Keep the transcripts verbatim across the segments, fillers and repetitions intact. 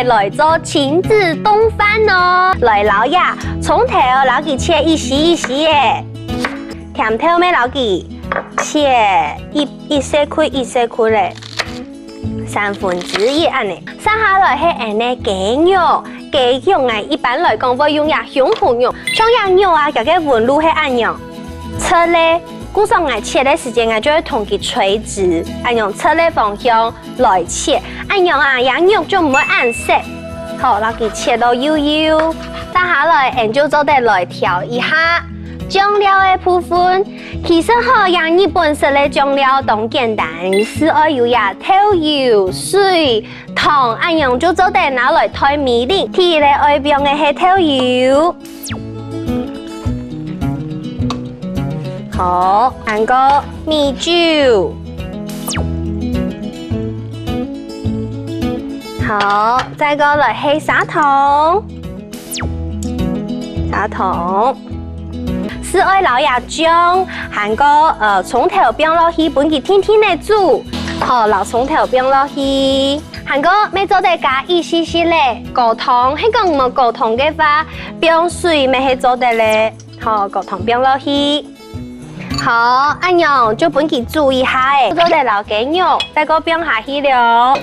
來做親子凍飯哦！來，老爺，蔥頭摎佢切一絲一絲仔，甜豆乜摎佢切一一細塊一細塊仔，三分之一恁仔。續下來係𠊎个雞肉，雞肉𠊎一般來講會用這胸脯肉，像這肉啊，佢个紋路係恁樣，直个，故所𠊎切个時節𠊎就會同佢垂直，恁樣直个方向 來切，恁樣啊，這肉就毋會恁澀。好，摎佢切到幼幼。續下來，𠊎就做得來調一下醬料个部分。其實吼，這日本式个醬料當簡單，就愛有這豆油、水、糖，恁樣就做得拿來代米粉。第一个愛放个係豆油。 好，還過米酒。好，再過來係砂糖。砂糖。就愛摎這醬，還過，呃，蔥頭放落去，分佢定定仔煮。好，摎蔥頭放落去。 還過乜做得加一息息仔高湯，係講無高湯个話，放水乜係做得咧。好，高湯放落去。好，恁樣就分佢煮一下仔，做得摎雞肉再過放下去了。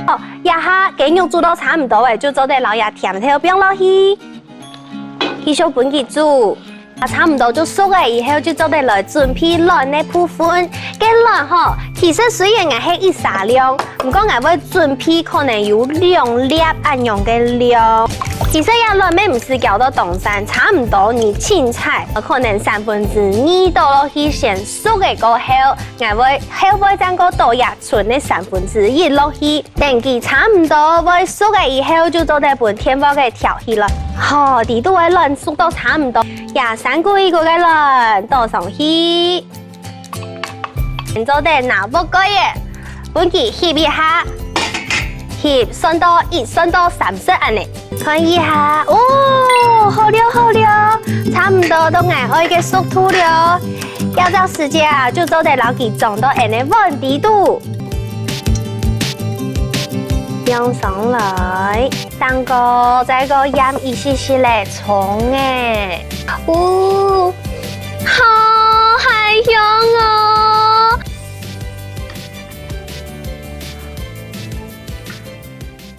好，這下雞肉煮到差毋多仔，就做得摎這甜豆放落去，繼續分佢煮。 啊，差毋多就熟了以後，就做得來準備卵个部分。該卵吼，其實雖然𠊎係一儕量，毋過𠊎會準備可能有兩粒恁樣个量。其實這卵乜毋使攪到當散，差毋多你凊彩，可能三分之二倒落去先熟了過後，𠊎會後尾正過倒這賰个三分之一落去。 等佢差毋多會熟了以後，就做得分電鑊仔調起來。好，底肚个卵熟到差毋多，這三個一個个卵倒上去，做得拿鑊蓋仔，分佢翕一下，翕算到一、算到三十恁仔。看一下，哦，好了好了，差毋多到𠊎愛个熟度了。這隻時節啊，就做得摎佢裝到𠊎个碗底肚。 放上來，頂高再過掞一息息仔蔥仔。哦，好，好香哦！